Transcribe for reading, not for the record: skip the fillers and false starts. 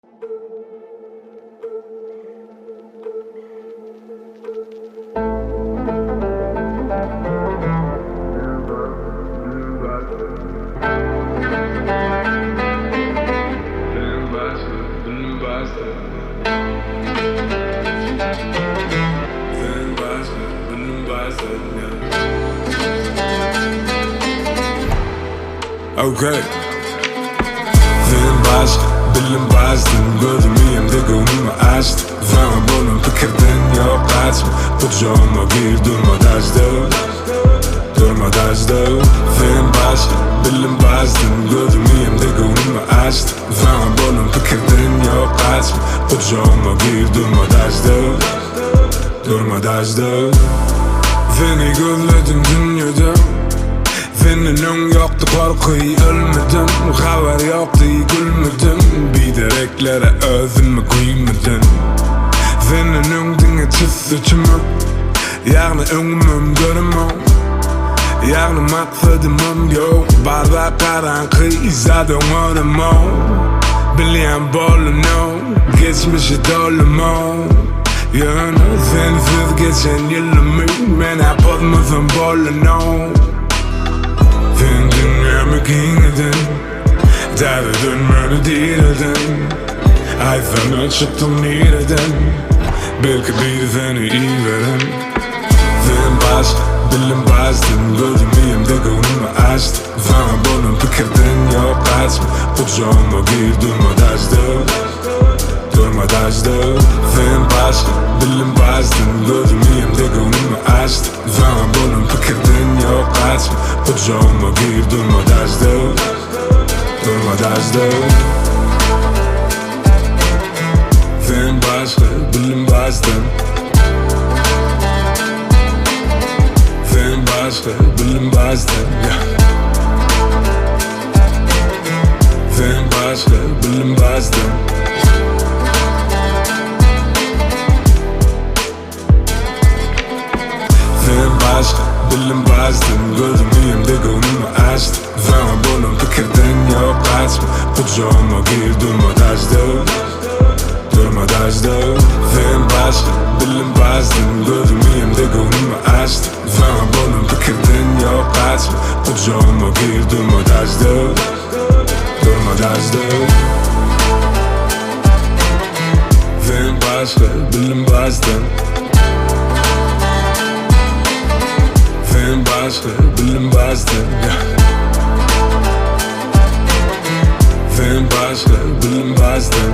Okay. Sen başga, bilim başdym Gözümi hem-de göwnümi açdym Saňa bolan pikirden ýok gaçma Gujagyma gir durma daşda Durma daşda Sen başga, bilim başdym Gözümi hem-de göwnümi açdym Saňa bolan pikirden ýok gaçma Gujagyma gir durma daşda Durma daşda Seni gözledim dünýede Senden öň ýokdy gorky ölmedim Habar ýokdy gülmedim Bidereklere özümi güýmedim Senden öň diňe tüsse tümek Ýagny öňümem göremok Ýagny maksadymam ýok Barda garaňky zat oňaramok Bilýän bolanok Geçmişi dolumok Ýöne sensiz geçen ýylymy Men-ä pozmasam bolanok Sen dünýämi giňeden Täzeden meni direlden Aýtsana çykdyň nireden Belki biri seni iberen Sen başga, bilim başdyn Gözümi hem-de göwnümi açdyň Saňa bolan pikirden ýok gaçma Gujagyma gir durma daşda Durma daşda Sen başga, bilim başdyn Gözümi hem-de göwnümi açdyň Saňa bolan pikirden ýok gaçma Gujagyma gir durma daşda Durma daşda Sen başga, bilim başdan Sen başga, bilim başdan yeah. Sen başga, bilim başdan Sen başga, bilim başdan Gözümi hem-de göwnümi açdyň Saňa bolan pikirden ýok gaçma Gujagyma gir durma daşda Durma daşda Sen başga, bilim başdan Gözümi hem-de göwnümi açdyň Saňa bolan pikirden ýok gaçma Gujagyma gir durma daşda Durma daşda Sen başga, bilim başdan Sen başga, bilim başdan yeah. Sen başga, bilim başdan.